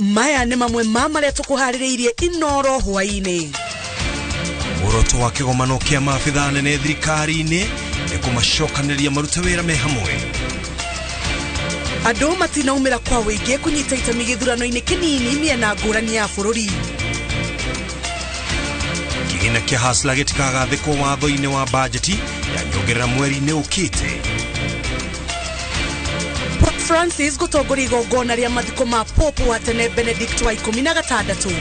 Maya nĩ mamwe ma marĩa tũkũharĩrĩirie Inoro hwaĩ-inĩ. Muoroto wa kĩgomano kĩa maabithaa anene thirikari-inĩ nĩ kũmacokanĩrĩria marute wĩra me hamwe. Andũ matinaumĩra kwa wĩingĩ kũnyita itemi gĩthurano-inĩ kĩnini mĩena ngũrani ya bũrũri. Kĩgĩna kĩa Hustler gĩtikagathĩkwo watho-inĩ wa bajeti ya nyongerera mweri-inĩ ũkĩte. Pope Francis gũtongoria igongona rĩa mathiko ma Pope wa tene Benedict wa 16.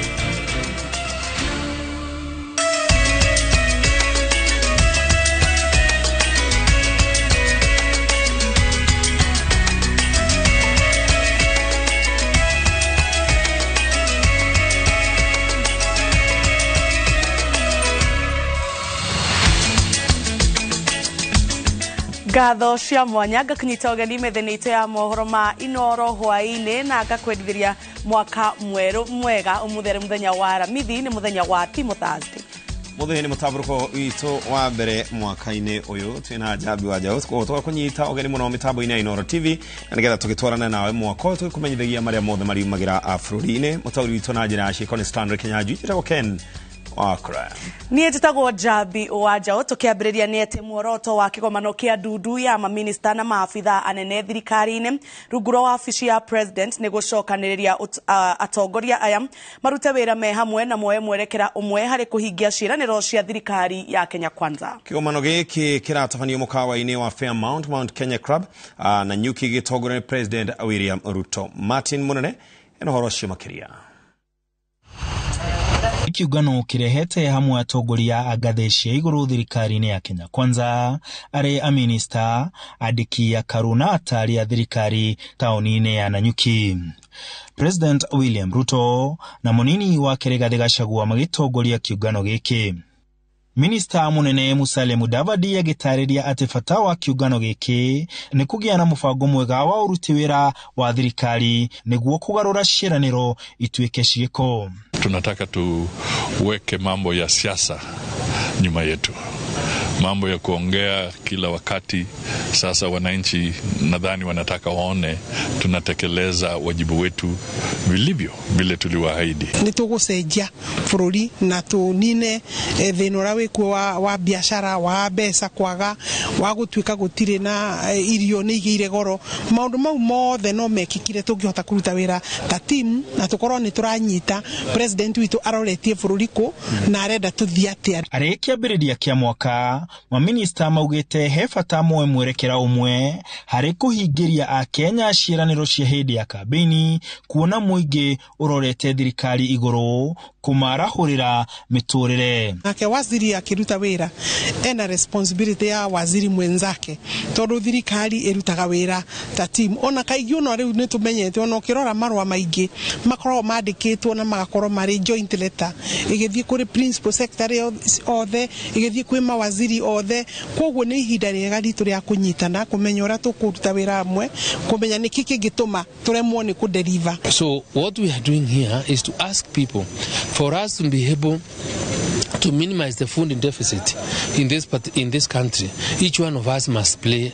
Ngatho cia mwanya ngakunyita ũgeni methĩ itũ ya mohoro ma Inoro hwaĩ-inĩ na ngakwendithĩria mwaka mwerũ mwega. Ũmũthĩ arĩ mũthenya wa Aramithi, nĩ mũthenya wa Timo Thursday. Mũthĩ nĩ mũtambũrũko witũ wa mbere mwaka-inĩ ũyũ, twĩna Njambi wa Njaũ koguo tũgakũnyita ũgeni mũno mĩtambo-inĩ ya Inoro TV na nĩgetha tũgĩtwarana nawe mwaka ũyũ tũgĩkũmenyithagia marĩa mothe mariumagĩra bũrũri-inĩ. Mũtaũri witũ na njĩra ya ciĩko nĩ Stanley Kinyanjui, njĩtagwo Ken Wakra. Niĩ njĩtagwo Njambi wa Njaũ. Tũkĩambĩrĩria nĩ atĩ muoroto wa kĩgomano kĩa ndundu ya maminista na maabithaa anene thirikari-inĩ rungu rwa wabici ya president nĩ gũcokanĩrĩria atongoria aya marute wĩra me hamwe na moe mwerekera ũmwe harĩ kũhingia ciĩranĩro cia thirikari ya Kenya Kwanza. Kĩgomano gĩkĩ kĩratabanio mũkawa-inĩ wa Fairmount Mount Kenya Club na Nyuki gĩtongorio nĩ President William Ruto. Martin Munene ena ũhoro ũcio makĩria. Kiũngano kĩrehete hamwe atongoria a ngathĩ cia igũrũ thirikari-inĩ ya Kenya Kwanza, arĩ aminista, andĩki akaru na atari a thirikari taũni-inĩ ya Nanyuki. President William Ruto na mũnini wake Rigathĩ Gachagua magĩtongoria kĩũngano gĩkĩ. Minista mũnene Musalia Mudavadi agĩtarĩria atĩ bata wa kĩũngano gĩkĩ nĩ kũgĩa na mũbango mwega wa ũruti wĩra wa thirikari nĩguo kũgarũra ciĩranĩro ituĩke ciĩko. Tunataka tuweke mambo ya siasa nyuma yetu, mambo ya kuongea kila wakati. Sasa wananchi nadhani wanataka waone tunatekeleza wajibu wetu vilivyo vile tuliwaahidi. Nĩ tũgũcenjia bũrũri na tũnine thĩna ũrĩa wĩkuo wa biacara, wa mbeca kwaga, wa gũtuĩka gũtirĩ na irio nĩ igĩire goro. Maũndũ mau mothe no mekĩkire tũngĩhota kũruta wĩra ta team na tũkorwo nĩ tũranyita president witũ aroretie bũrũri kũ na arenda tũthiĩ atĩa. Arĩ kĩambĩrĩria kĩa mwaka, maminista maugĩte he bata moe mwerekera ũmwe harĩ kũhingĩria akenya ciĩranĩro cia hĩndĩ ya kambĩini, kuona mũingĩ ũrorete thirikari igũrũ kũmarahũrĩra mĩtũrĩre. Nake waziri akĩruta wĩra ena responsibility ya waziri mwenzake, tondũ thirikari ĩrutaga wĩra ta team. Ona kaingĩ ona rĩu nĩ tũmenyete, ona ũkĩrora marũa maingĩ makoragwo mandĩkĩtwo na magakorwo marĩ joint letter ĩgĩthiĩ kũrĩ principal secretary othe, ĩgĩthiĩ kwĩ mawaziri othe. Koguo nĩ ihinda rĩega ritũ rĩa kũnyitana, kũmenya ũrĩa tũkũruta wĩra hamwe, kũmenya nĩkĩ kĩngĩtũma tũremwo nĩ kũdeliver. So what we are doing here is to ask people for us to be able to minimize the funding deficit in this country. Each one of us must play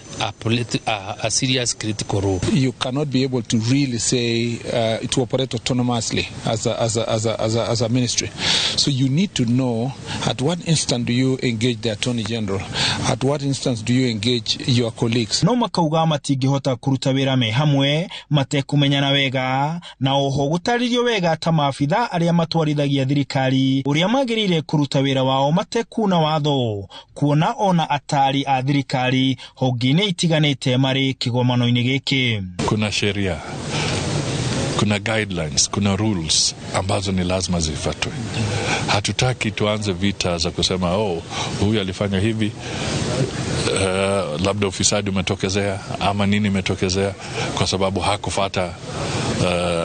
a serious critical role. You cannot be able to really say to operate autonomously as a ministry. So you need to know at what instant do you engage the Attorney General, at what instance do you engage your colleagues. No makauga matingĩhota kũruta wĩra me hamwe matekũmenyana wega, na oho gũtarĩrio wega ta maabitha arĩa matwarithagia thirikari ũrĩa magĩrĩire kũruta wĩra wao matekuna watho, kuona ona atari a thirikari honge-inĩ itiganĩte marĩ kĩgomano-inĩ gĩkĩ. Kuna sheria, kuna guidelines, kuna rules ambazo ni lazima zifuatwe. Hatutaki tuanze vita za kusema oh, huyu alifanya hivi, labda ufisadi umetokezea ama nini imetokezea kwa sababu hakufuata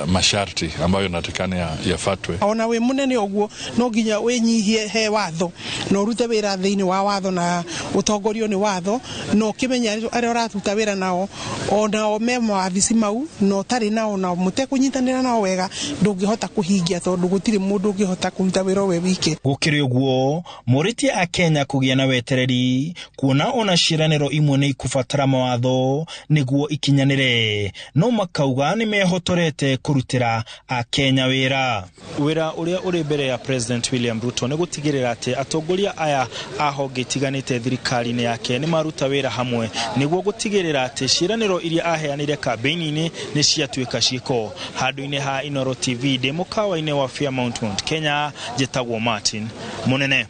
masharti ambayo natakana yafuatwe. Ona we munene ũguo no nginya wĩnyihie he watho na ũrute wĩra thĩinĩ wa watho na ũtongorio nĩ watho, na ũkĩmenya arĩa ũraruta wĩra nao onao me mawabici mau na ũtarĩ nao na mũtekũnyitanĩra nao wega ndũngĩhota kũhingia, tondũ gũtirĩ mũndũ ũngĩhota kũruta wĩra we wike. Gũkĩrĩ ũguo, morĩtie a Kenya kũgĩa na wetereri kuona ona ciĩranĩro imwe nĩ ikũbatara mawatho nĩguo ikinyanĩre, no makauga nĩ mehotorete kũruta kũrutĩra Akenya wĩra. Wĩra ũrĩa ũrĩ mbere ya President William Ruto nĩ gũtigĩrĩra atĩ atongoria aya a honge itiganĩte thirikari-inĩ yake nĩ maruta wĩra hamwe nĩguo gũtigĩrĩra atĩ ciĩranĩro iria aheanire kambĩini-inĩ nĩ ciatuĩka ciĩko. Handũ-inĩ ha Inooro TV ndĩ mũkawa-inĩ wa Fairmount, Mount Kenya, njĩtagwo Martin Munene.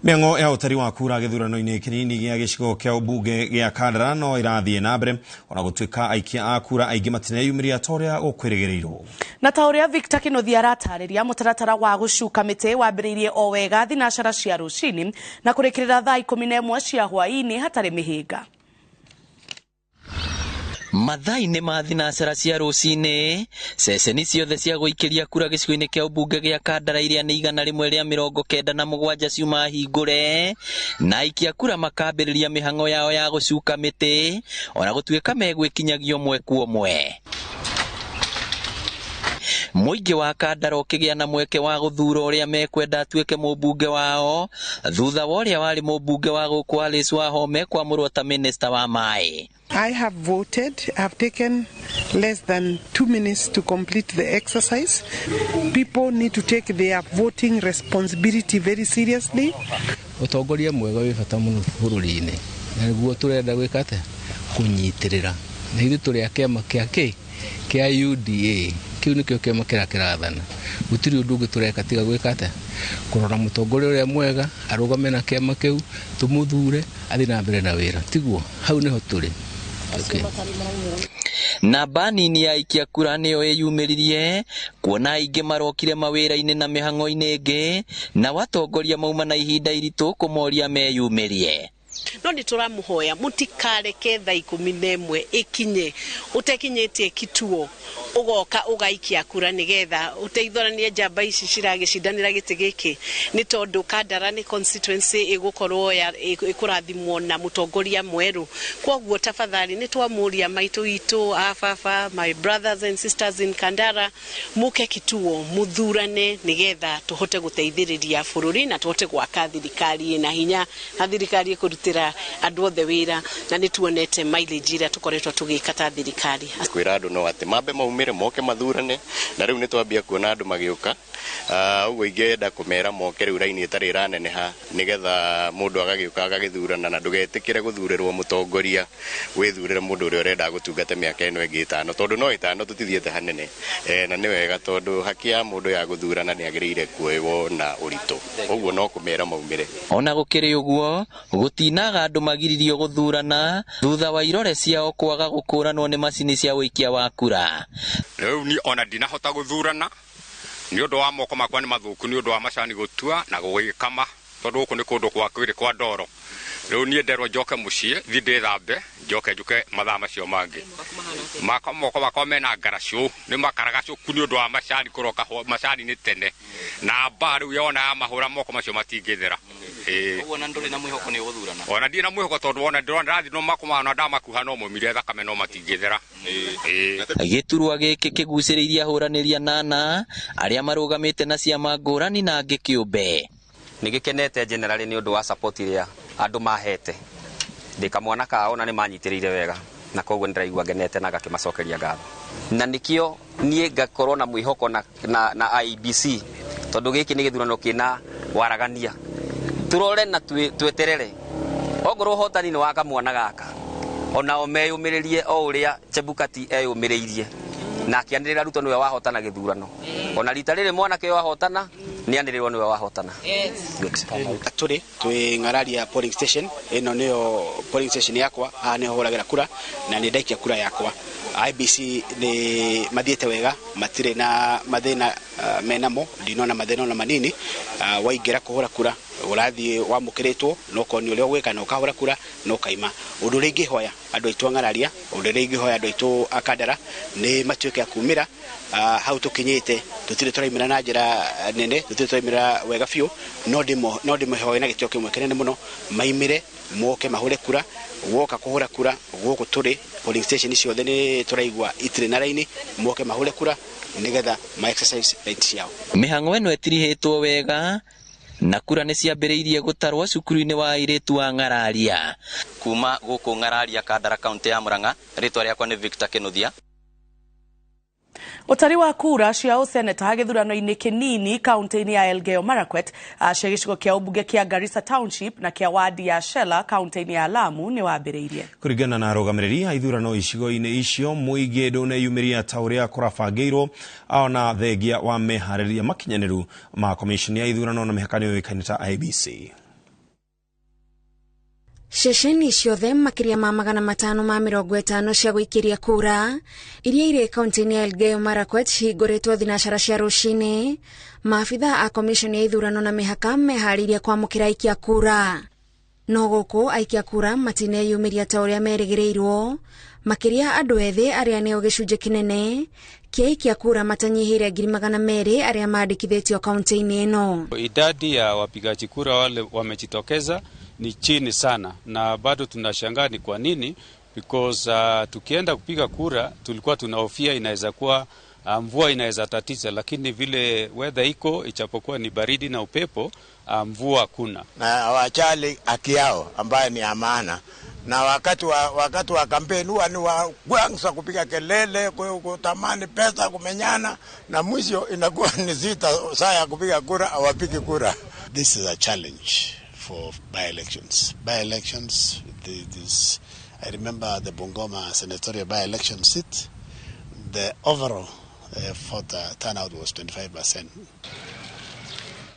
Mĩang'o ya ũtari wa kura gĩthurano-inĩ kĩnini gĩa gĩcigo kĩa ũmbunge gĩa Kandara no ĩrathiĩ na mbere ona gũtuĩka aikia a kura aingĩ matineyumĩria ta ũrĩa gũkwĩrĩgĩrĩirwo. Na ta ũrĩa Victor Kinuthia aratarĩria, mũtaratara wa gũcuka mĩtĩ wambĩrĩirie o wega thinacara cia rũcinĩ na kũrĩkĩrĩra thaa 11 cia hwaĩ-inĩ hatarĩ mĩhĩnga. Mathaa-inĩ ma thinacara cia rũcinĩ, ceceni ciothe cia gũikĩria kura gĩcigo-inĩ kĩa ũmbunge gĩa Kandara iria nĩ 197 ciuma hingũre, na aikia kura makambĩrĩria mĩhang'o yao ya gũcuka mĩtĩ ona gũtuĩka megwĩkinyagia ũmwe kwa ũmwe. Mũingĩ wa Kandara ũkĩgĩa na mweke wa gũthura ũrĩa mekwenda atuĩke mũmbunge wao thutha wa ũrĩa warĩ mũmbunge wa gũkũ Alice Wahome kwamũrwo ta minista wa maĩ. I have voted. I've taken less than 2 minutes to complete the exercise. People need to take their voting responsibility very seriously. Ũtongoria mwega wĩ bata mũno bũrũri-inĩ, na nĩguo tũrenda gwĩka atĩa? Kũnyitĩrĩra. Na ithuĩ tũrĩ a kĩama kĩa kĩ? Kĩa UDA. Kĩu nĩkĩo kĩama kĩrĩa kĩrathana. Gũtirĩ ũndũ ũngĩ tũreka tiga gwĩka atĩa? Kũrora mũtongoria ũrĩa mwega arũgame na kĩama kĩu, tũmũthure athiĩ na mbere na wĩra. Tiguo? Hau nĩho tũrĩ. Okay. Namba nini ya aikia kura nĩyo ĩyumĩririe kuona aingĩ marokire mawĩra-inĩ na mĩhang'o-inĩ ĩngĩ, na watongoria mauma na ihinda iritũ kũmoria meyumĩrie. No nĩ tũramũhoya mũtikareke thaa 11 ĩkinye ũtekinyĩtie kituo ũgoka ũgaikia kura nĩgetha ũteithũranie njamba ici ciragĩcindanĩra gĩtĩ gĩkĩ, nĩ tondũ Kandara nĩ constituency ĩgũkorwo ĩkũrathimwo na mũtongoria mwerũ. Kwoguo tafadhali nĩ twamũria maitũ itũ, a baba, my brothers and sisters in Kandara, mũke kituo mũthurane nĩgetha tũhote gũteithĩrĩria bũrũri na tũhote gwaka thirikari ĩna hinya na thirikari ĩkũrutĩra andũ othe wĩra, na nĩ tuonete mileage ĩrĩa tũkoretwo tũgĩka ta thirikari. Kwĩra andũ no atĩ mambe maumĩre moke mathurane, na rĩu nĩ twambia kuona andũ magĩũka. Ũguo ingĩenda kũmera moke rĩu raini ĩtarĩ ĩraneneha nĩgetha mũndũ agagĩũka agagĩthurana, na ndũgetĩkĩre gũthurĩrwo mũtongoria, wĩthurĩre mũndũ ũrĩa ũrenda gũtungata mĩaka ĩno ĩngĩ 5, tondũ no 5 tũtithiĩte hanene. Na nĩ wega tondũ haki ya mũndũ ya gũthurana nĩ agĩrĩire kuoywo na ũritũ. Ũguo no kũmera maumĩre. Ona gũkĩrĩ ũguo, gũtinaga andũ magiririo gũthurana thutha wa irore ciao kwaga gũkũranwo nĩ macini cia ũikia wa kura. Rĩu niĩ ona ndinahota gũthurana nĩ ũndũ wa moko makwa nĩ mathũku nĩ ũndũ wa macani gũtua na gũgĩkama, tondũ gũkũ nĩ kũndũ kwa kwĩrĩ kwa ndoro. Rĩu niĩ nderwo njoke mũciĩ thiĩ ndĩthambe njoke njuke mathaa macio mangĩ. Mako moko makwa mena ngaracũ nĩ makaragacũku nĩ ũndũ wa macani kũroka macani nĩ tene na mbaa rĩu yona ya mahũra moko macio matingĩthera. Ũguo na ndũrĩ na mwĩhoko nĩ ũgũthurana? Ona ndirĩ na mwĩhoko tondũ wona ndĩrona ndĩrathiĩ no makoma na ndamakuha no maumire thakame no matingĩthera. Gĩturwa gĩkĩ kĩgucĩrĩirie ahũranĩri anana arĩa marũgamĩte na ciama ngũrani na angĩ kĩũmbe. Nĩ gĩkenete generally nĩ ũndũ wa support ĩrĩa andũ mahete. Ndĩ kamwana kao na nĩ manyitĩrĩire wega, na koguo nĩndĩraigua ngenete na ngakĩmacokeria ngatho. Na nĩkĩo niĩ ngakorwo na mwĩhoko na IEBC, tondũ gĩkĩ nĩ gĩthurano kĩna waragania. Tũrore na tweterere. Ongorwo ũhotani nĩ wa kamwana gaka, onao meyũmĩrĩrie o ũrĩa Chebukati eyũmĩrĩirie na akĩanĩrĩra Ruto nĩwe wahotana gĩthurano. Ona rita rĩrĩ mwanake ũyũ ahotana, nĩanĩrĩrwo nĩwe wahotana. Tũrĩ twĩ Ng'araria polling station, ĩno nĩyo polling station yakwa, haha nĩho hũragĩra kura na nĩ ndaikia kura yakwa. IEBC nĩ mathiĩte wega, matirĩ na mathĩna menamo, ndinona mathĩna ona manini. Waingĩra kũhũra kura ũrathiĩ wamũkĩrĩtwo na ũkonio ũrĩa ũgwĩka na ũkahũra kura na ũkaima. Ũndũ ũrĩa ingĩhoya andũ aitũ a Ng'araria, ũndũ ũrĩa ingĩhoya andũ aitũ a Kandara nĩ matuĩke a kumĩra. Hau tũkinyĩte tũtirĩ tũraimĩra na njĩra nene, tũtirĩ tũraimĩra wega biũ, no ndĩmũhoe na gĩtĩo kĩmwe kĩnene mũno maimĩre moke mahũre kura. Woka kũhũra kura gũkũ tũrĩ polling station ciothe nĩ tũraigua itirĩ na raini, moke mahũre kura nĩgetha ma exercise right ciao. Mĩhang'o ĩno ĩtirihĩtwo wega na kura nĩ ciambĩrĩirie gũtarwo cukuru-inĩ wa airĩtu wa Ng'araria. Kuma gũkũ Ng'araria, Kandara, kaunti ya Murang'a, rĩtwa rĩakwa nĩ Victor Kinuthia. Utari wa kura cia useneta githurano-ini kinini kaunti-ini ya Elgeyo Marakwet cia gicigo kia ubunge kia Garissa Township na kia wadi ya Shela kaunti-ini ya Lamu ni wambiriirie. Kuringana na arugamiriri a ithurano icigo-ini icio muingi nduneyumiria ta uria kurabangirwo ona thengia wa meharĩrĩria makinyaniru ma komishoni ya ithurano na mĩhaka nĩyũĩkaine ta IEBC. Ceceni ciothe makiria ma 550 cia guikiria kura iria irĩ kaunti-inĩ ya Elgeyo Marakwet cihingũrĩtwo thinacara cia rũcinĩ. Maabitha a komishoni ya ithurano na mĩhaka meharĩirie kwamũkĩra aikia kura, no gũkũ aikia kura matineyumĩria ta ũrĩa merĩgĩrĩirwo, makĩria andũ ethĩ arĩa nĩo gĩcunjĩ kĩnene kĩa aikia kura matanyihĩire 200,000 arĩa mandĩkithĩtio kaunti-inĩ ĩno. Idadi ya wapigaji kura wale wamejitokeza ni chini sana, na bado tunashangaa ni kwa nini, because tukienda kupiga kura tulikuwa tunahofia inaweza kuwa mvua inaweza tatiza, lakini vile weather iko ichapokuwa ni baridi na upepo, mvua hakuna. Na hawajali haki yao ambayo ni amana, na wakati wa kampeni huwa ni wa kwanza kupiga kelele, kutamani pesa, kumenyana, na mwisho inakuwa ni sita saa ya kupiga kura hawapigi kura. This is a challenge for by-elections. By-elections, this, I remember the Bungoma senatorial by-election seat, the overall voter turnout was 25%.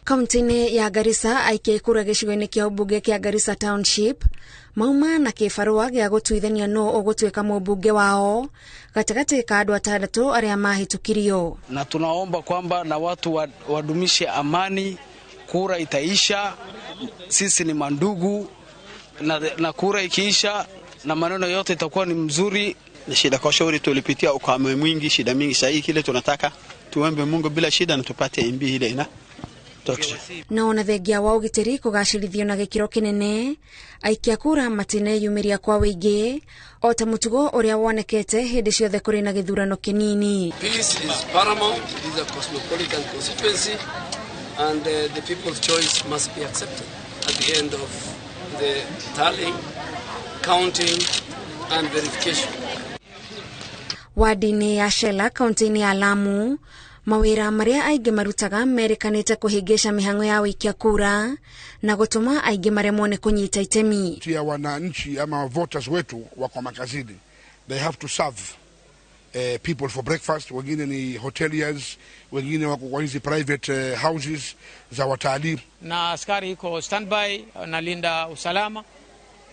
Kaunti-inĩ ya Garissa aikia kura gĩcigo-inĩ kĩa ũmbunge kĩa Garissa Township mauma na kĩbarũa gĩa gũtuithania nũ ũgũtuĩka mũmbunge wao gatagatĩ ka andũ atandatũ arĩa mahĩtũkirio. Na tunaomba kwamba na watu wadumishe amani, kura itaisha, sisi ni mandugu, na kura ikiisha na maneno yote itakuwa ni mzuri. Shida kwa shauri tulipitia ukame mwingi, shida mingi. Sasa hii kile tunataka tuombe Mungu bila shida na tupate MB ile ina na ona thengia wa ũgitĩri kũgacĩrithio na gĩkĩro kĩnene, aikia kura matineyumĩria kwa wĩingĩ o ta mũtugo ũrĩa wonekete hĩndĩ ciothe kũrĩ na gĩthurano kĩnini. Peace is paramount. It is a cosmopolitan constituency, and the people's choice must be accepted at the end of the tallying, counting and verification. Wadi-inĩ ya Shela kaunti-inĩ ya Lamu, mawĩra marĩa aingĩ marutaga merĩkanĩte kũhĩngĩca mĩhang'o ya wĩikia kura na gũtũma aingĩ maremwo nĩ kũnyita itemi. Ya wananchi ama voters wetu wako makazini, they have to serve people for breakfast, wengine ni hoteliers, wengine wako kwa hizi private houses za watalii, na askari iko standby analinda usalama.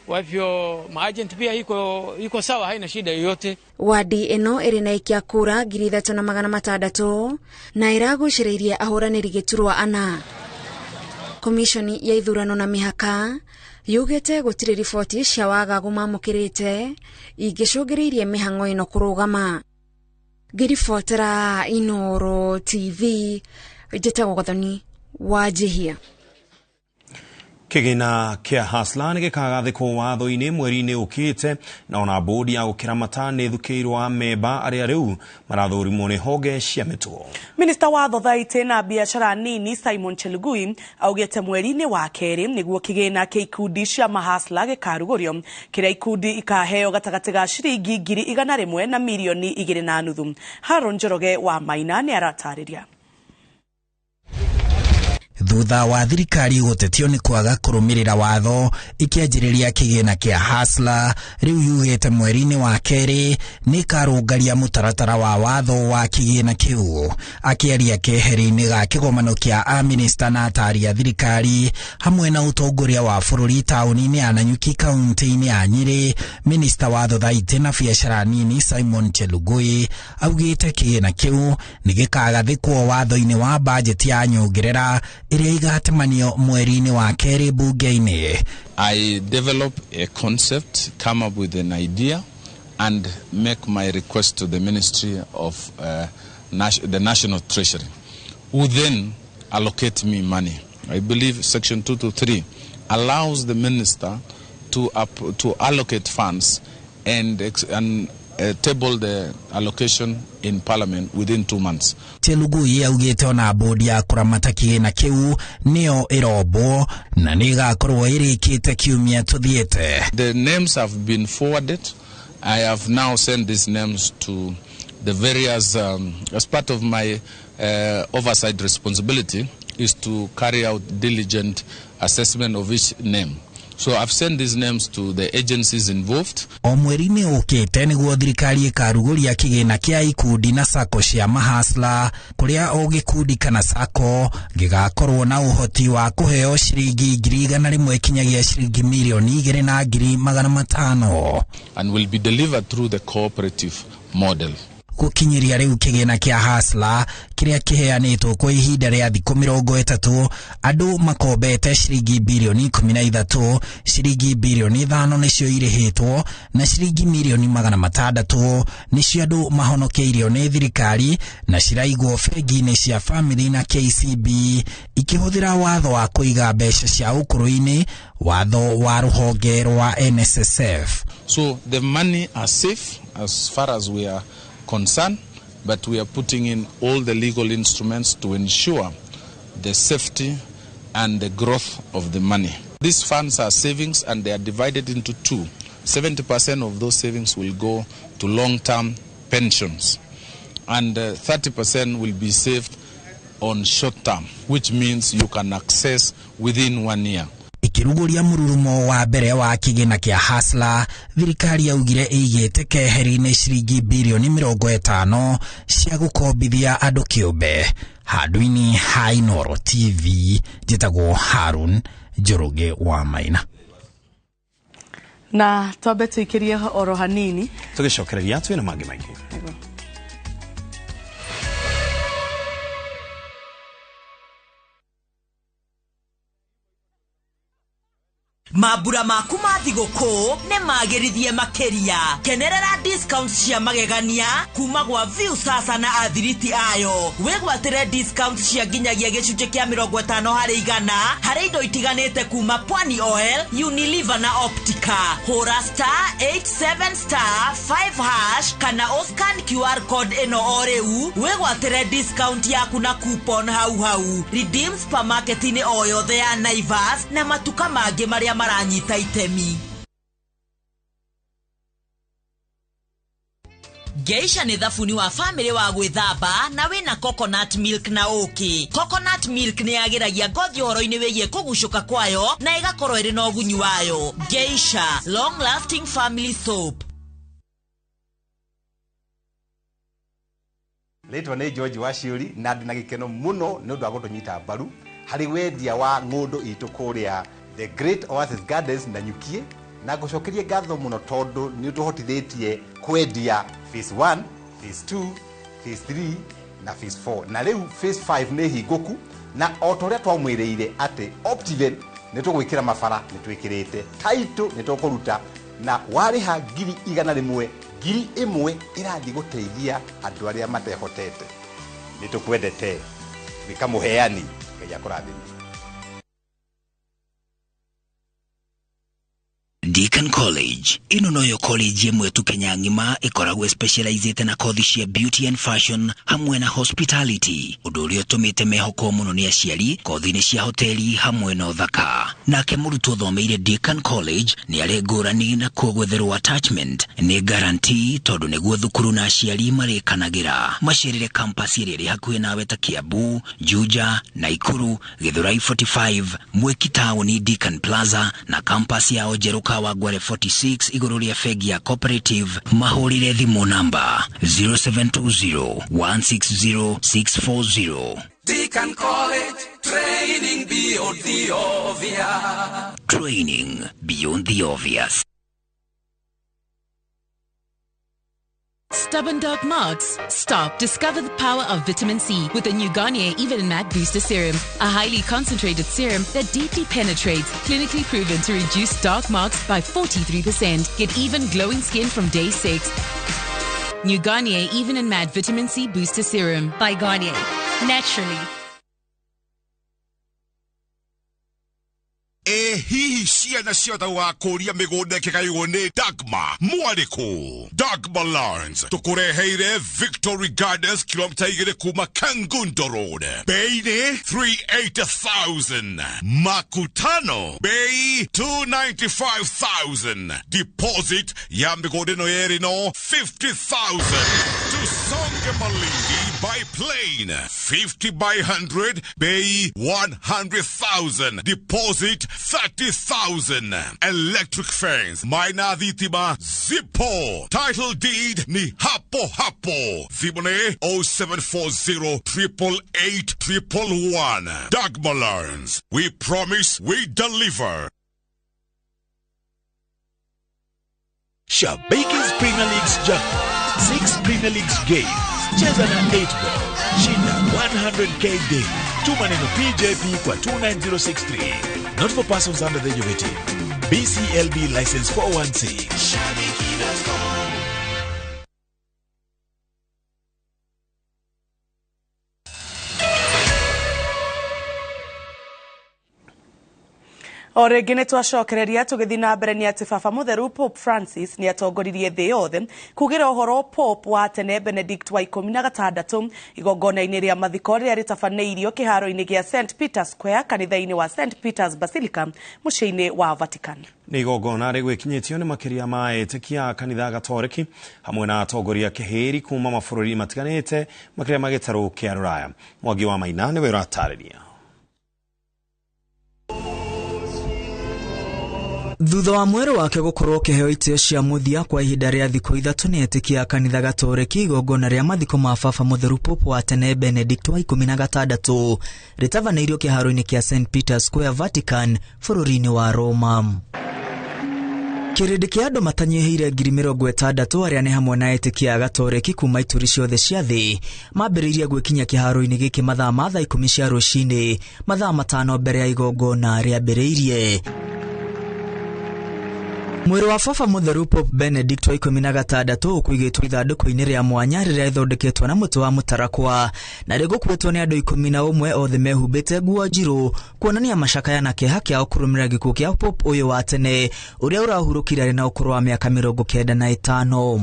Kwa hivyo maagent pia iko sawa, haina shida yoyote. Wadi ĩno ĩrĩ na aikia kura 3,600 na ĩragucĩrĩirie ahũranĩri gĩturwa ana. Komishoni ya ithurano na mĩhaka yugĩte gũtirĩ riboti cia wagagu mamũkĩrĩte ingĩcũngĩrĩirie mĩhang'o ĩno kũrũgama. Ngĩribotera Inooro TV, njĩtagwo Gathoni wa Njihia. Kĩgĩna kĩa Hustler nĩ gĩkagathĩkwo watho-inĩ mweri-inĩ ũkĩte, na ona bodi ya gũkĩramata nĩ ĩthukĩirwo amemba arĩa rĩu marathũrimwo nĩ honge cia mĩtugo. Minista wa thothaitĩ na biacara nini Simon Chelugui augĩte mweri-inĩ wa kerĩ nĩguo kĩgĩna kĩa ikundi cia mahasla gĩkarugũrio, kĩrĩa ikundi ikaheo gatagatĩ ga ciringi 100,000 na 2.5 milioni. Haron Njoroge wa Maina nĩ aratarĩria. Thutha wa thirikari gũtetio nĩ kwaga kũrũmĩrĩra watho ikĩanjĩrĩria kĩgĩna kĩa Hustler, rĩu yugĩte mweri-inĩ wa kerĩ nĩ ĩkarũngaria mũtaratara wa watho wa kĩgĩna kĩu. Akĩaria keheri-inĩ ga kĩgomano kĩa amĩnĩsta na atari a thirikari hamwe na ũtongoria wa bũrũri taũni-inĩ ya Nanyuki kaunti-inĩ ya Nyĩrĩ, minista wa thothaitĩ na biacara nini Simon Chelugui augĩte kĩgĩna kĩu nĩ gĩkagathĩkwo watho-inĩ wa bajeti ya nyongerera ĩrĩa igatemanio mweri-inĩ wa kerĩ bunge-inĩ. I develop a concept, come up with an idea and make my request to the Ministry of the National Treasury, who then allocate me money. I believe section 223 allows the minister to allocate funds and table the allocation in parliament within 2 months. Chelugui augĩte ona bodi ya kũramata kĩgĩna kĩu nĩyo ĩrombwo na nĩ ĩgakorwo ĩrĩkĩte kiumia tũthiĩte. The names have been forwarded. I have now sent these names to the various, as part of my oversight responsibility, is to carry out diligent assessment of each name. So I've sent these names to the agencies involved. O mweri-inĩ ũkĩte nĩguo thirikari ĩkarugũria kĩgĩna kĩa ikundi na sacco cia mahasla, kũrĩa o gĩkundi kana sacco gĩgakorwo na ũhoti wa kũheo ciringi 100,000 kinyagia ciringi 2,500,000. And will be delivered through the cooperative model. Gũkinyĩria rĩu kĩgĩna kĩa Hustler kĩrĩa kĩheanĩtwo kwa ihinda rĩa thikũ 30, andũ makombete ciringi bilioni 13, ciringi bilioni 5 nĩcio irĩhĩtwo na ciringi milioni 600 nĩcio andũ mahonokeirio nĩ thirikari na ciraigwo bengi-inĩ cia Family na KCB ikĩhũthĩra watho wa kũiga mbeca cia ũkũrũ-inĩ, watho wa rũhonge rwa NSSF. So the money are safe as far as we are concerned, but we are putting in all the legal instruments to ensure the safety and the growth of the money. These funds are savings and they are divided into two. 70% of those savings will go to long-term pensions and 30% will be saved on short-term, which means you can access within 1 year. Ikiruguria mururumo wa mbere wa kĩgĩna kĩa Hustler, thirikari yaugire ĩigĩte keheri-inĩ ciringi bilioni 50 cia gũkombithia andũ kĩũmbe. Handũ-inĩ ha Inooro TV, njĩtagwo Harun Njoroge wa Maina. Na twambe tũikĩrie oro hanini tũgĩcokereria twĩna mangĩ maingĩ. Mambura maku ma thigũkũ nĩ magĩrithie makĩria. Kenerera discount cia magegania kuma gwa View Sasa na athiriti ayo. Wĩgwatĩre discount cia nginyagia gĩcunjĩ kĩa 50% harĩ indo itiganĩte kuma Pwani Oil, Unilever na Optica. Hũra *87*5# kana ũscan QR code ĩno o rĩu wĩgwatĩre discount yaku na coupon hau hau. Redeem supermarket-inĩ o yothe ya Naivas na matuka mangĩ marĩa maranyita itemi. Geisha nĩ thabuni wa family wa gwĩthamba na wĩna coconut milk na ũkĩ. Coconut milk nĩ yagĩragia ngothi ũhoro-inĩ wĩgiĩ kũgucũka kwayo na ĩgakorwo ĩrĩ na ũgunyi wayo. Geisha, long lasting family soap. Rĩtwa nĩ George Waciũri na ndĩ na gĩkeno mũno nĩ ũndũ wa gũtũnyita mbaru harĩ wendia wa ng'ũndũ itũ kũrĩa The Great Oasis Gardens na Nyukie, na ngũcokerie ngatho mũno tondũ nĩ ũtũhotithĩtie kwendia phase 1, phase 2, phase 3 na phase 4, na rĩu phase 5 nĩ hingũku, na o ta ũrĩa twamwĩrĩire atĩ Optiven nĩ tũgwĩkĩra mabara nĩ twĩkĩrĩte, title nĩ tũkũruta, na warĩha 100,000, 1,000 ĩrathiĩ gũteithia andũ arĩa matehotete. Nĩ tũkwendete, wĩka mũheani, Ngai akũrathime. Deacon College ĩno noyo college ĩmwe tu Kenya ng'ima ĩkoragwo specializĩte na kothi cia beauty and fashion hamwe na hospitality, ũndũ ũrĩa ũtũmĩte mehokwo mũno nĩ aciari kothi-inĩ cia hoteli hamwe na ũthaka. Nake mũrutwo ũthomeire Deacon College nĩ arĩ ngũrani na kuo gwetherwo attachment nĩ guarantee tondũ nĩguo thukuru na aciari marĩkanagĩra. Macerere campus ĩrĩa ĩrĩ hakuhĩ nawe ta Kiambu, Juja, Naikuru, Githurai 45, Mwiki Town, Deacon Plaza na campus yao njerũ Kawangware 46 igũrũ rĩa bengi ya Cooperative. Mahũrĩre thimũ namba 0720 160 640. Deacon College, training beyond the obvious. Training beyond the obvious. Stubborn dark marks? Stop. Discover the power of vitamin C with the new Garnier Even and Matte Booster Serum, a highly concentrated serum that deeply penetrates, clinically proven to reduce dark marks by 43%. Get even glowing skin from day 6. New Garnier Even and Matte Vitamin C Booster Serum. By Garnier. Naturally. Hihi ciana ciothe wakũria mĩgũnda ĩkĩgaywo nĩ Dagma mwarĩkũ? Dagma Lands tũkũreheire Victory Gardens kilomita 2 kuma Kangundo Road, bei nĩ 380,000, makutano bei 295,000, deposit ya mĩgũnda ĩno yerĩ no 50,000. Usonge Malindi by plane. 50 by 100, bei 100,000. Deposit 30,000. Electric fence, maina dhitima zipo. Title deed ni hapo hapo. Thimone 0740 888 111. Dagmar Lands. We promise, we deliver. Shabiki's Premier League's jackpot. 6 Premier Leagues games. Cheza na 8 ball. Shinda 100K daily. Tuma neno PJP kwa 29063. Not for persons under the age of 18. BCLB license 416. Shabiki.com. O rĩngĩ nĩ twacokereria tũgĩthiĩ na mbere nĩ atĩ Baba Mũtheru Pope Francis nĩ atongoririe thĩ yothe kugĩra ũhoro Pope wa tene Benedict wa 16 igongona-inĩ rĩa mathiko rĩrĩa rĩtabanĩirio kĩharo-inĩ gĩa St Peter's Square kanitha-inĩ wa St Peter's Basilica mũciĩ-inĩ wa Vatican. Nĩ igongona rĩgwĩkinyĩtio nĩ makĩria ma etĩkia a kanitha Gatoreki hamwe na atongoria kĩhĩri kuma mabũrũri matiganĩte makĩria ma gĩtarũ kĩa Rũraya. Mwangi wa Maina nĩwe ũratarĩria. Thutha wa mwĩrĩ wake gũkorwo ũkĩheo itĩo cia mũthia kwa ihinda rĩa thikũ 3 nĩ etĩkia a kanitha Gatoreki, igongona rĩa mathiko ma Baba Mũtheru Pope wa tene Benedict wa 16 rĩtabanĩirio kĩharo-inĩ kĩa St Peter's Square, Vatican, bũrũri-inĩ wa Roma. Kĩrĩndĩ kĩa andũ matanyihĩire 60,000 arĩa nĩ hamwe na etĩkia a Gatoreki kuma ituri ciothe cia thĩ mambĩrĩirie gwĩkinya kĩharo-inĩ gĩkĩ mathaa ma thaa 10 cia rũcinĩ, mathaa 5 mbere ya igongona rĩambĩrĩirie. Mwĩrĩ wa Baba Mũtheru Pope Benedict wa 16 ũkũigĩtwo ithandũkũ-inĩ rĩa mwanya rĩrĩa rĩthondeketwo na mũtĩ wa mũtarakwa na rĩgũkuĩtwo nĩ andũ 11 othe mehumbĩte nguo njirũ kuonania macakaya na kĩeha kĩao kũrũmĩrĩra gĩkuũ kĩa Pope ũyũ wa tene ũrĩa ũrahurũkire arĩ na ũkũrũ wa mĩaka 95.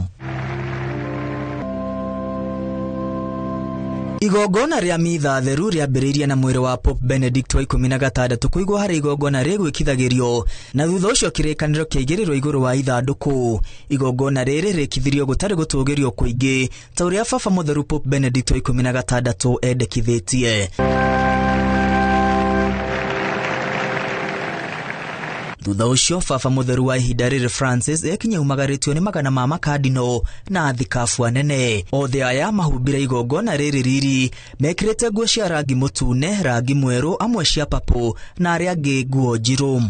Igongona rĩa mitha theru rĩambĩrĩirie na mwĩrĩ wa Pope Benedict wa 16 kũigwo harĩ igongona rĩgwĩkithagĩrio na thutha ũcio kĩrĩkanĩro kĩaigĩrĩrwo igũrũ wa ithandũkũ. Igongona rĩrĩ rĩkithirio gũtarĩ gũtũgĩrio kũingĩ ta ũrĩa Baba Mũtheru Pope Benedict wa 16 endekithĩtie. Thutha ũcio Baba Mũtheru wa ihinda rĩrĩ Francis ekinya umagarĩtio nĩ magana ma makadino na athikabu anene. Othe aya mahumbire igongona rĩrĩ riri mekĩrĩte nguo cia rangi mũtune, rangi mwerũ, amwe cia papũ na arĩa angĩ nguo njirũ.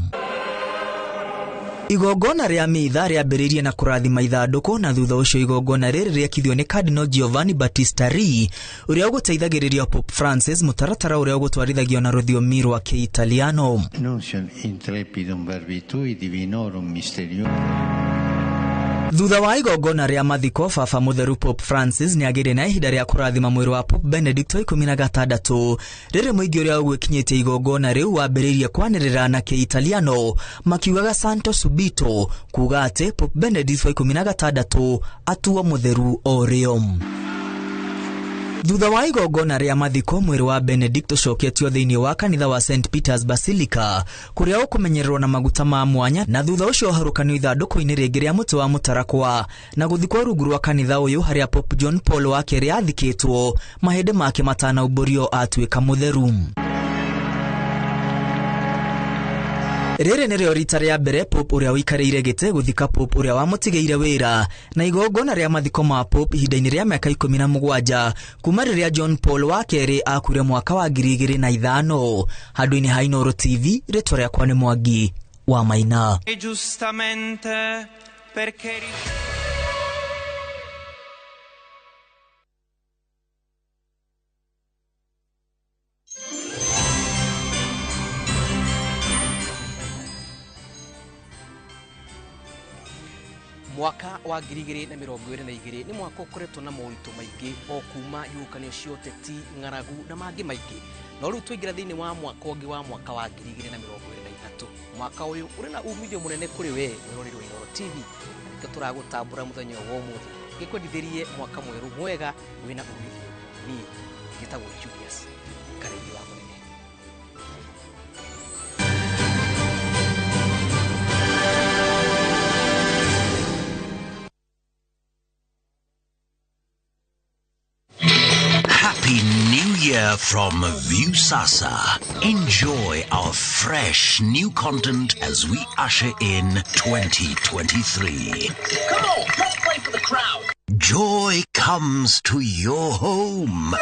Igongona rĩa mitha rĩambĩrĩirie na kũrathima ithandũkũ na thutha ũcio igongona rĩrĩ rĩekithio nĩ Cardinal Giovanni Battista Re ũrĩa ũgũteithagĩrĩria Pope Francis mũtaratara ũrĩa ũgũtwarithagio na rũthiomi rwa Kĩitaliano. Nuntium intrepidum verbi tui divinorum mysterium. Thutha wa igongona rĩa mathiko, Baba Mũtheru Pope Francis nĩagĩire na ihinda rĩa kũrathima mwĩrĩ wa Pope Benedict wa 16 rĩrĩ mũingĩ ũrĩa ũgwĩkinyĩtie igongona rĩu wambĩrĩirie kwanĩrĩra na Kĩitaliano makiugaga Santo Subito, kuga atĩ Pope Benedict wa 16 atuo mũtheru o rĩo. Thutha wa igongona rĩa mathiko, mwĩrĩ wa Benedict ũcoketio thĩinĩ wa kanitha wa St Peter's Basilica kũrĩa ũkũmenyererwo na maguta ma mwanya na thutha ũcio ũharũkanio ithandũkũ-inĩ rĩngĩ rĩa mũtĩ wa mũtarakwa na gũthikwo rungu rwa kanitha ũyũ harĩa Pope John Paul wa kerĩ athikĩtwo mahĩndĩ make matanaumbũrio atuĩka mũtheru. Rĩrĩ nĩrĩo rita rĩa mbere Pope ũrĩa ũikarĩire gĩtĩ gũthika Pope ũrĩa wamũtigĩire wĩra na igongona rĩa mathiko ma Pope ihinda-inĩ rĩa mĩaka 17 kuma rĩrĩa John Paul wa kerĩ akuire mwaka wa 2005. Handũ-inĩ ha Inooro TV, rĩtwa rĩakwa nĩ Mwangi wa Maina. E giustamente perché Mwaka wa 2022 nĩ mwaka ũkoretwo na moritũ maingĩ o kuma ihuhũkanio cia ũteti, ng'aragu na mangĩ maingĩ. No rĩu twaingĩra thĩinĩ wa mwaka ũngĩ wa mwaka wa 2023. Mwaka ũyũ ũrĩ na umithio mũnene kũrĩ we mwĩroreri wa Inooro TV, na nĩkĩo tũragũtambũra mũthenya wa ũmũthĩ ngĩkwendithĩrie mwaka mwerũ mwega wĩna umithio. Niĩ ngĩtagwo Julius Karĩithi wa Mũnene. Year from Viusasa. Enjoy our fresh new content as we usher in 2023. Come on, let's play for the crowd. Joy comes to your home.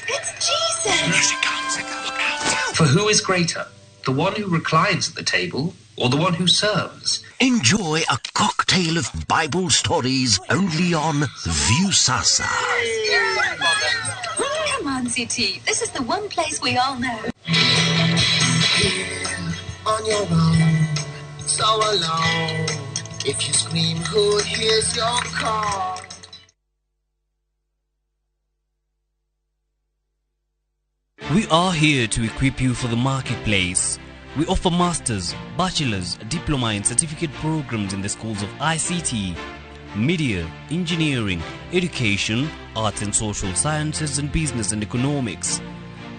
It's Jesus. Here she comes. Look out. For who is greater, the one who reclines at the table or the one who serves? Enjoy a cocktail of Bible stories only on Viusasa. Come on, CT. This is the one place we all know. Here, on your own, so alone. If you scream, who hears your call? We are here to equip you for the marketplace. We offer masters, bachelor's, diploma and certificate programs in the schools of ICT, media, engineering, education, arts and social sciences and business and economics.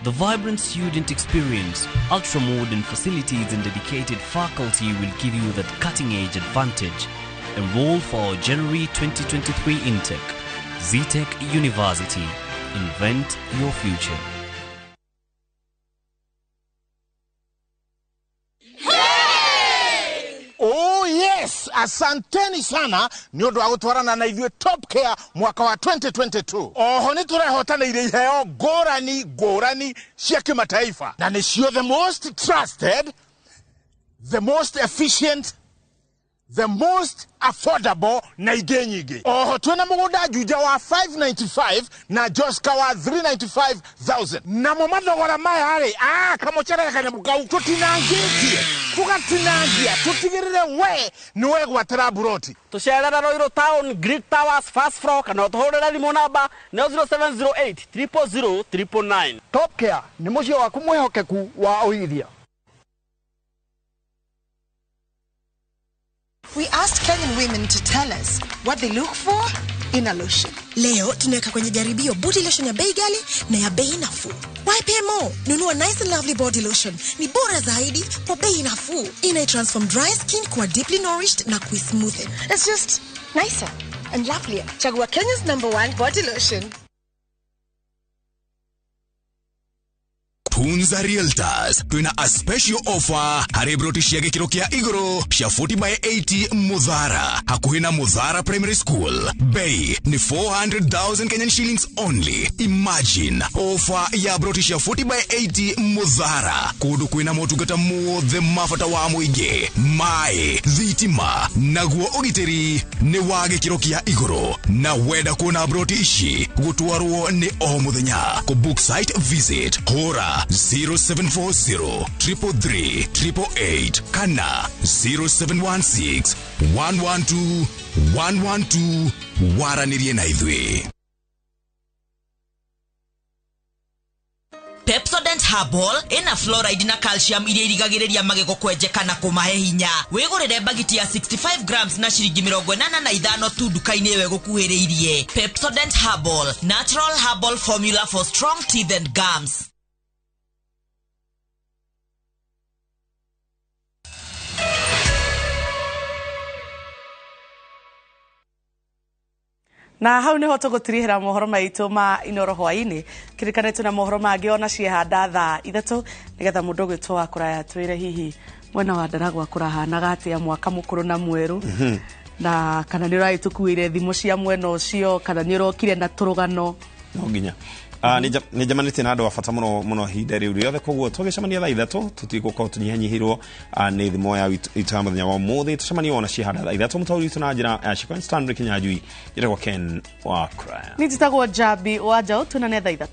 The vibrant student experience, ultra-modern facilities and dedicated faculty will give you that cutting-edge advantage. Enroll for our January 2023 intake. Zetech University. Invent your future. Oh yes, asanteni sana nĩ ũndũ wa gũtwarana na ithuĩ Top Care mwaka wa 2022. Oho nĩ tũrehotanĩire iheo ngũrani ngũrani cia kĩmataifa, na nĩcio the most trusted, the most efficient, the most affordable na ingĩ nyingĩ. Oho twĩna mũgũnda Juja wa 595 na Joska wa 395,000. Namo mathogora maya rĩ, kamũcere kanyamũ kau tũtinangĩtie, tũgatinangia, tũtigĩrĩre we nĩ wegwatĩra mburoti. Tũcerere Ruiru Town, Great Towers, first floor, kana ũtũhũrĩre thimũ namba nĩyo 0708 000 999. Top Care nĩ mũciĩ waku mwĩhokeku wa ũigithia. We asked Kenyan women to tell us what they look for in a lotion. Leo tunaweka kwenye jaribio body lotion ya bei ghali na ya bei nafuu. Why pay more? Nunua Nice and Lovely body lotion. Ni bora zaidi kwa bei nafuu. Ina transform dry skin kuwa deeply nourished na kuismoothen. It's just nicer and lovelier. Chagua Kenya's #1 body lotion. Tunza Realtors twina a special offer harĩ broti cia gĩkĩro kĩa igũrũ cia 40 by 80 Muthara hakuhĩ na Muthara Primary School. Bei ni 400,000 Kenyan shillings only. Imagine offer ya broti cia 40 by 80 Muthara kũndũ kwĩna motungata mothe ma bata wa mũingĩ, maĩ, thitima naguo ũgitĩri nĩ wa gĩkĩro kĩa igũrũ. Na wenda kuona broti ici gũtwarwo nĩ o mũthenya. Kũ book site visit hũra 0740 333 888 kana 0716 112 112 waranĩrie na ithuĩ. Pepsodent Herbal ina fluoride na calcium iria irigagĩrĩria magego kwenjeka na kũmahe hinya. Wĩgũrĩre bagiti ya 65 grams na ciringi 85 tu nduka-inĩ ĩyo ĩgũkuhĩrĩirie. Pepsodent Herbal, natural herbal formula for strong teeth and gums. Na hau niho tũgũtirihĩra mohoro maitũ ma Inoro hwaĩ-inĩ kĩrĩkanĩtio na mohoro mangĩ ona ciehanda thaa 3 nĩgetha mũndũ ũgwĩtwo wa kũraya twĩre hihi mwena wa Ndaragwa kũrahanaga atĩa mwaka mũkũrũ na mwerũ, na kana nĩ ũragĩtũkuĩire thimũ cia mwena ũcio kana nĩ ũrokire na tũrũgano. No nginya nĩ njamanĩtie na andũ a bata mũno mũno ihinda rĩu rĩothe, koguo tũgĩcemania thaa 3 tũtigũkorwo tũnyihanyihĩirwo nĩ thimũ ya itũ ya mũthenya wa ũmũthĩ. Tũcemanie ona ciehanda thaa 3 mũtaũri witũ na njĩra ya Shikon Stanley Kinyanjui. Njĩtagwo Ken wa Kraya. Niĩ njĩtagwo Njambi wa Njaũ. Tuonane thaa 3.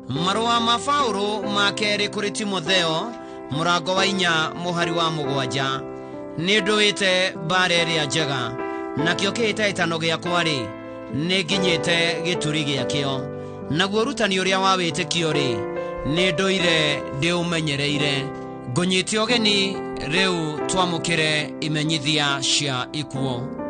Marũa ma Paũlũ ma kerĩ kũrĩ Timotheo mũrango wa 4 mũhari wa 7. Nĩ ndũĩte mbara ĩrĩa njega, nakĩo kĩhĩtahĩtano gĩakwa-rĩ, nĩ nginyĩte gĩturi gĩakĩo, naguo ũrutani ũrĩa wa wĩtĩkio-rĩ, nĩ ndũire ndĩũmenyereire. Ngũnyite ũgeni rĩu twamũkĩre imenyithia cia ikuũ.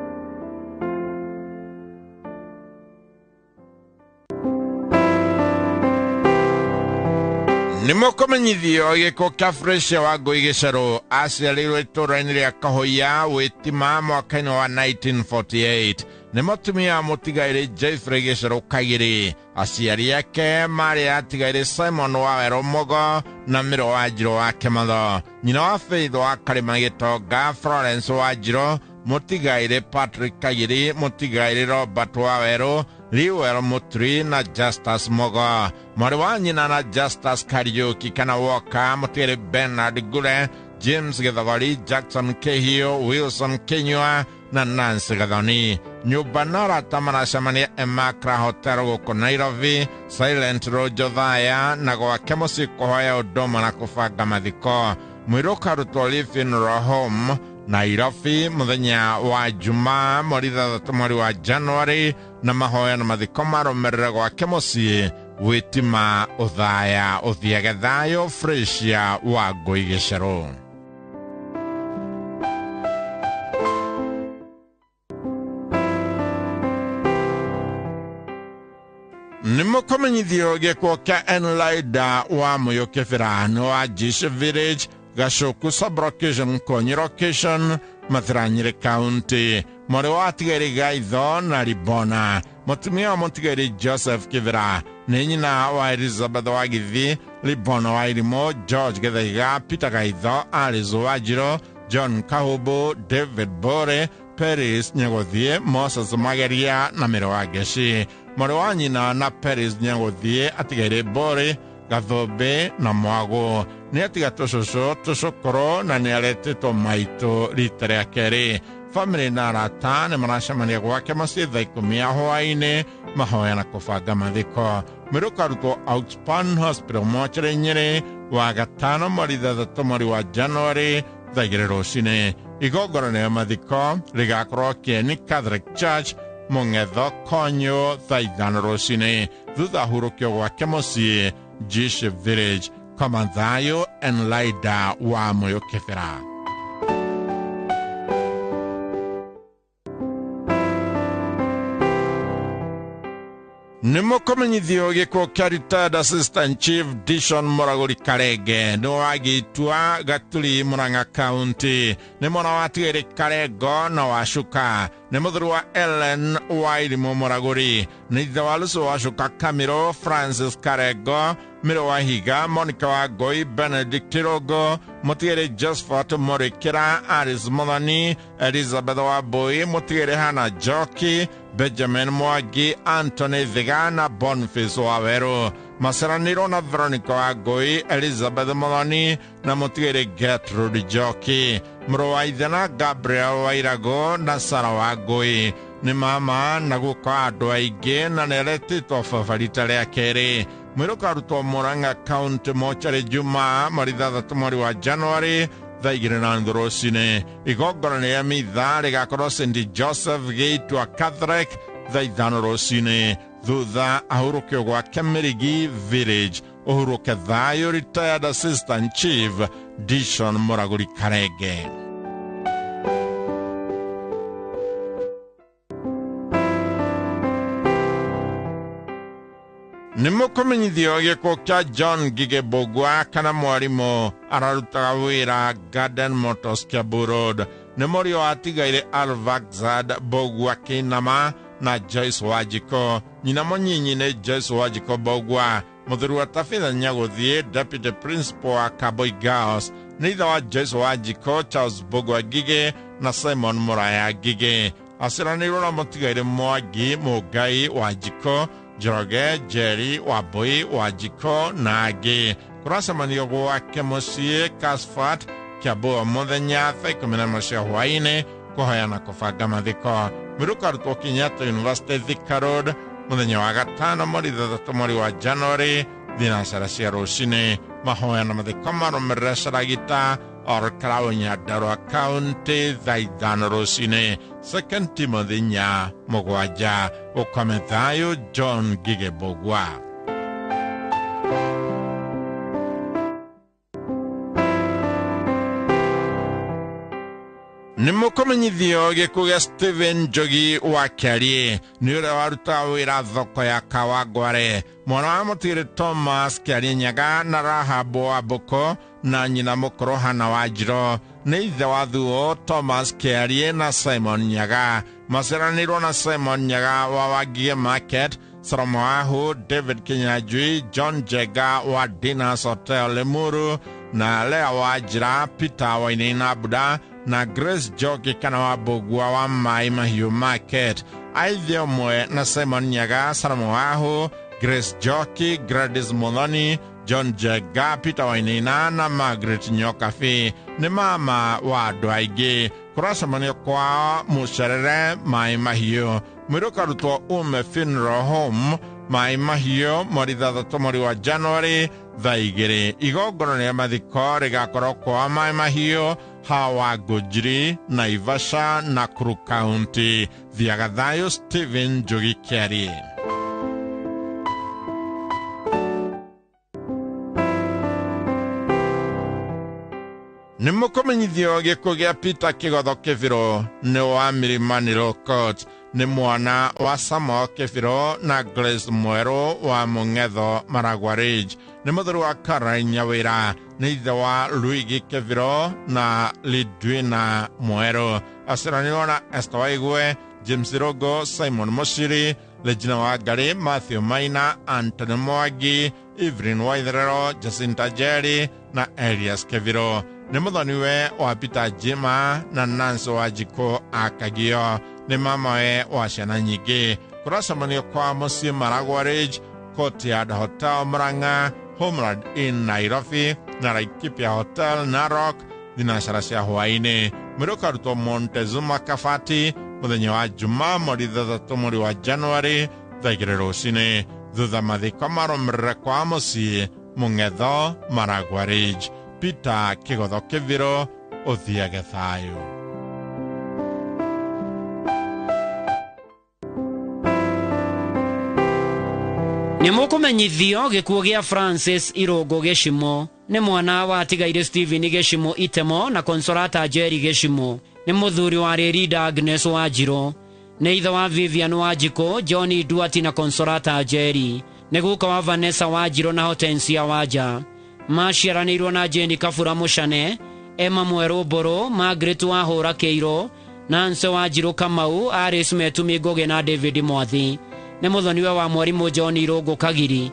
Nĩ mũkũmenyithio gĩkuũ kĩa Freshia wa Ngũi Gĩcerũ aciarĩirwo itũũra-inĩ rĩa Kahoia Wĩtima mwaka-inĩ wa 1948. Nĩ mũtumia wa mũtigairĩ Jeffrey Gĩcerũ Kagiri. Aciari ake marĩ atigairĩ Simon Wawerũ Mũgo na Mĩro wa Njirũ wa Kĩmatho. Nyina wa Faith wa Karĩma Gĩtonga, Florence wa Njirũ, mũtigairĩ Patrick Kagiri, mũtigairĩ Robert Wawerũ, Liwell Mutri na Justus Mugo. Mwarĩ wa nyina na Justus Kariuki kana Walker, mũtigairĩ Bernard Gure, James Githogori, Jackson Kihio, Wilson Kinyua na Nancy Gathoni. Nyũmba na arata maracemania Emakra Hotel gũkũ Nairobi, Silent Road Jothaya na gwake mũciĩ kũhoya ũndũmwe na kũbanga mathiko. Mwĩrĩ ũkarutwo Lee Funeral Home Nairobi mũthenya wa Jumaa mweri 6 mweri wa Januari na mahoya na mathiko marũmĩrĩre gwake mũciĩ Wĩtima Ũthaya. Ũthiage thayũ. Freshia wa Ngũi Gĩcerũ. Nĩ mũkũmenyithio gĩkuũ kĩa Enlaida wa Mũyũ Kĩbĩra nĩ wa Jish Village, Gacuku sub-location, Konyi location, Mathira Nyĩrĩ County. Mwarĩ wa atigairĩ Gaitho na Ribona. Mũtumia wa mũtigairĩ Joseph Kĩbĩra nĩ nyina wa Elizabeth wa Githi, Ribona wa Irimũ, George Gĩthaiga, Peter Gaitho, Alice wa Njirũ, John Kahubu, David Bore, Peris Nyagũthiĩ, Moses Mageria na Mĩro wa Ngeci. Mwarĩ wa nyina na Peris Nyagũthiĩ atigairĩ Bore, Gathũmbĩ na Mwago. Nĩ atiga tũcũcũ, tũcũkũrũ na nĩ aretĩtwo maitũ rita rĩa kerĩ. Famĩlĩ na arata nĩ maracemania gwake mũciĩ thaa 10 ya hwaĩ-inĩ mahoya na kũbanga mathiko. Mwĩrĩ ũkarutwo Outspan Hospital mocarĩ Nyĩrĩ wa gatano mweri 6 mweri wa Januari thaa 2 rũcinĩ. Igongona rĩa mathiko rĩgakorwo Kieni Catholic Church Mũng'etho Konyo thaa 5 rũcinĩ. Thutha hurũkio gwake mũciĩ Jish Village. Koma thayũ. Enlaida wa Mũyũ Kĩbĩra. Nĩ mũkũmenyithio gĩkuũ kĩa retired Assistant Chief Dishon Mũragũri Karenge nĩ wa Gĩtua Gaturi Murang'a County. Nĩ mwana wa Tigĩrĩ Karengo na wa Cuka. Nĩ mũthuri wa Ellen wa Irimũ Mũragũri. Nĩ ithe wa Lucy wa Cuka Kamiro, Francis Karengo, Mĩro wa Higa, Monica wa Ngũi, Benedict Rogo, mũtigĩrĩ Josephat Mũrĩkĩra, Alice Mũthoni, Elizabeth wa Mbũi, mũtigĩrĩ Hannah Njoki, Benjamin Mwangi, Anthony Thiga na Boniface wa Werũ. Maceranĩirwo na Veronica wa Ngũi, Elizabeth Mũthoni na mũtigĩrĩ Gertrude Njoki. Mũrũ wa ithe na Gabriel wa Irago na Sarah wa Ngũi. Nĩ mama na guka wa andũ aingĩ na nĩaretĩtwo baba rita rĩa kerĩ. Mwĩrĩ ũkarutwo Murang'a County mocarĩ Jumaa mweri 6 mweri wa Januari thaa 2:30 rũcinĩ. Igongona rĩa mitha rĩgakorwo St Joseph Gĩitua Catholic thaa 5 rũcinĩ. Thutha ahurũkio gwake Mĩrigi Village. Ũhurũke thayũ. Retired Assistant Chief Dishon Mũragũri Karenge. Nĩ mũkũmenyithio gĩkuũ kĩa John Ngigĩ Mbũgua kana mwarimũ ararutaga wĩra Garden Motors Kiambu Road. Nĩ mũriũ wa atigairĩ Alvaxad Mbũgua Kĩinama na Joyce Wanjikũ. Nyina mũnyinyi nĩ Joyce Wanjikũ Mbũgua. Mũthuri wa Tabitha Nyagũthiĩ, Deputy Principal wa Kaboi Girls. Nĩ ithe wa Joyce Wanjikũ, Charles Mbũgua Ngigĩ na Simon Mũraya Ngigĩ. Aciaranĩirwo na mũtigairĩ Mwangi Mũngai Wanjikũ, Njoroge Njeri Wambui Wanjikũ na angĩ. Kũracemanio gwake mũciĩ Casfat Kiambu mũthenya thaa 11 cia hwaĩ-inĩ kũhoya na kũbanga mathiko. Mwĩrĩ ũkarutwo Kenyatta University Thika Road mũthenya wa gatano mweri 6 mweri wa Januari thinacara cia rũcinĩ. Mahoya na mathiko marũmĩrĩre Caragita Olkalau Nyandarua County thaa 5 rũcinĩ. 2 Timothy 4:7. Ũkome thayũ. John Ngigĩ Mbũgua. Nĩ Nĩmũkũmenyithio gĩkuũ gĩa Stephen Njogi wa Kĩariĩ, nĩ ũrĩa warutaga wĩra thoko ya Kawangware, mwana wa mũtigĩrĩ Thomas Kĩariĩ Nyaga na Rahab wa Mbũkũ na nyina mũkũrũ Hana wa Njiro, nĩ ithe wa Thuo Thomas Kĩariĩ na Simon Nyaga, maciaranĩirwo na Simon Nyaga wa Wangige Market, Salomo Ahu, David Kinyanjui, John Njega wa Dinners Hotel Limuru, na Lea wa Njira, Peter Wainaina Buda na Grace Njoki kana wa Mbũgua wa Mai Mahiũ Market. Aithe ũmwe na Simon Nyaga, Salomo Ahu, Grace Njoki, Gladys Muthoni, John Njega, Peter Wainaina na Margaret Nyokabi nĩ mama wa andũ aingĩ. Kũracemanio kwao Mũcerere Mai Mahiũ. Mwĩrĩ ũkarutwo Ume Funeral Home Mai Mahiũ mweri 6 mweri wa January thaa 2. Igongona rĩa mathiko rĩgakorwo kwa Mai Mahiũ Hawa Ngũnjiri, Naivasha, Nakuru County. Thiaga thayũ Stephen Njogi Kĩariĩ. Nĩmũkũmenyithio gĩkuũ gĩa Peter Kĩgotho Kĩbirũ nĩ wa Milimani Law Court, nĩ mwana wa Samuel Kĩbirũ na Grace Mwerũ wa Mũng'etho Maragua Ridge, nĩ mũthuri wa Caroline Nyawĩra, nĩ ithe wa Luigi Kĩbirũ na Lidwina Mwerũ, aciaranĩirwo na Esther Waigwe, James Rogo, Simon Muciri, Regina Wangari, Matthew Maina, Anthony Mwangi, Evelyn Waitherero, Jacinta Jerry na Elias Kĩbirũ. Nĩ mũthoniwe wa Peter Jima na Nancy Wanjikũ Akagio, nĩ mamawe wa ciana nyingĩ. Kũracemanio kwa mũciĩ Maragua Ridge, Courtyard Hotel Murang'a, Homeland Inn Nairobi na Laikipia Hotel Narok thinacara cia hwaĩ-inĩ. Mwĩrĩ ũkarutwo Montezuma Kabati mũthenya wa Jumaa mweri 6 mweri wa January thaa 2 rũcinĩ. Thutha mathiko marũmĩrĩre kwa mũciĩ Mũng'etho Maragua Ridge. Peter Kĩgotho Kĩbirũ, ũthiage thayũ. Nĩ mũkũmenyithio gĩkuũ gĩa Francis Irũngũ Gĩcimo, nĩ mwana wa atigaire Stephen Gĩcimo Itemo na Consolata Jerry Gĩcimo, nĩ mũthuri wa Rĩrinda Agnes Wanjirũ, nĩ ithe wa Vivian Wanjikũ, John Duarte na Consolata Jerry, nĩ guka wa Vanessa Wanjirũ na Hortensia Wanja. Maciaranĩirwo na Jane Kabura Mũcane, Emma Mwerũ Mbũrũ, Margaret Wahũra Kĩirũ, Nancy Wanjirũ Kamau, Alice Metumi Ngũgĩ na David Mwathi. Nĩ mũthoniwe wa mwarimũ John Irũngũ Kagiri.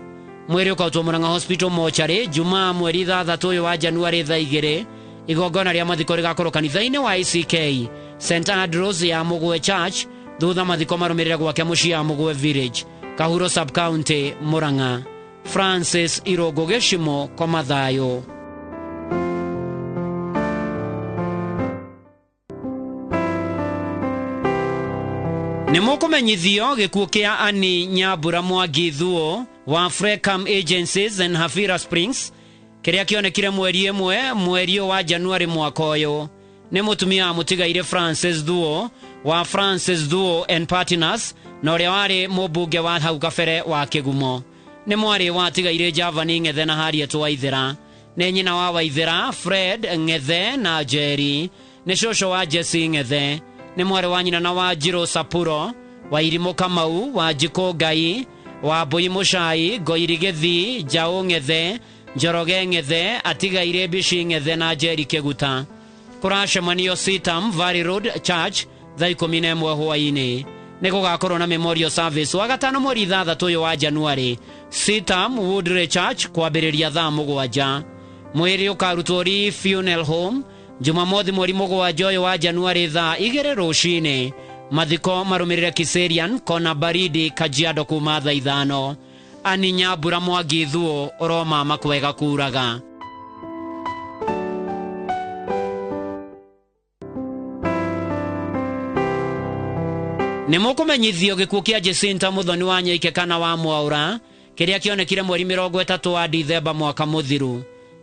Mwĩrĩ ũkautwo Murang'a Hospital mochari Jumaa mweri 6 ũyũ wa January thaa 2. Igongona rĩa mathiko rĩgakorwo kanitha-inĩ wa ACK St Andrews ya Mũgwe Church, thutha mathiko marũmĩrĩre gwake mũciĩ ya Mũgwe Village, Kahuro Sub County, Murang'a. Francis Irũngũ Gĩcimo, koma thayũ. Nĩ mũkũmenyithio gĩkuũ kĩa Annie Nyambura Mwangi Thuo wa Frecam Agencies and Hafira Springs kĩrĩa kĩonekire mweri 1 mweri wa Januari mwaka ũyũ. Nĩ mũtumia wa mũtigaire Francis Thuo wa Francis Thuo and Partners na ũrĩa warĩ mũmbunge wa hau kabere wa Kĩgumo. Nĩ mwarĩ wa atigaire Javani Ng'ethe na Harriet Waithera. Nĩ nyina wa Waithera, Fred Ng'ethe na Jerry. Nĩ cũcũ wa Jesse Ng'ethe. Nĩ mwarĩ wa nyina na wa Njirũ Sapuro, wa Irimũ Kamau, wa Njikũ Ngai, wa Mbũi Mũcai, Ngoiri Gĩthii, Njaũ Ng'ethe, Njoroge Ng'ethe, atigaire Mbici Ng'ethe na Njeri Kĩguta. Kũracemanio Sitam Valley Road Church thaa 11 hwaĩ-inĩ. Nĩ gũgakorwo na memorial service wa gatano mweri 6 ũyũ wa January, Sitam Woodley Church kwambĩrĩria thaa 7. Mwĩrĩ ũkarutwo Lee Funeral Home Jumamothi mweri 7 ũyũ wa January thaa 2 rũcinĩ. Mathiko marũmĩrĩre Kiserian Kona Baridi Kajiado kuma thaa 5. Annie Nyambura Mwangi Thuo, ũromama kwega kuraga. Nĩ mũkũmenyithio gĩkuũ kĩa Jacinta Mũthoni wa Nyaike kana wa Mwaũra kĩrĩa kĩonekire mweri 30 wa Dithemba mwaka mũthiru.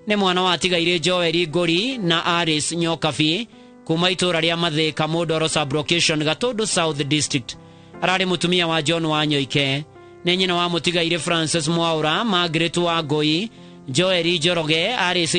Nĩ mwana wa atigaire Joel Ngũri na Alice Nyokabi kuma itũũra rĩa Mathĩka Mũndoro Sub-location Gatũndũ South District. Ararĩ mũtumia wa John wa Nyoike. Nĩ nyina wa mũtigaire Francis Mwaũra, Margaret wa Ngũi, Joel Njoroge, Alice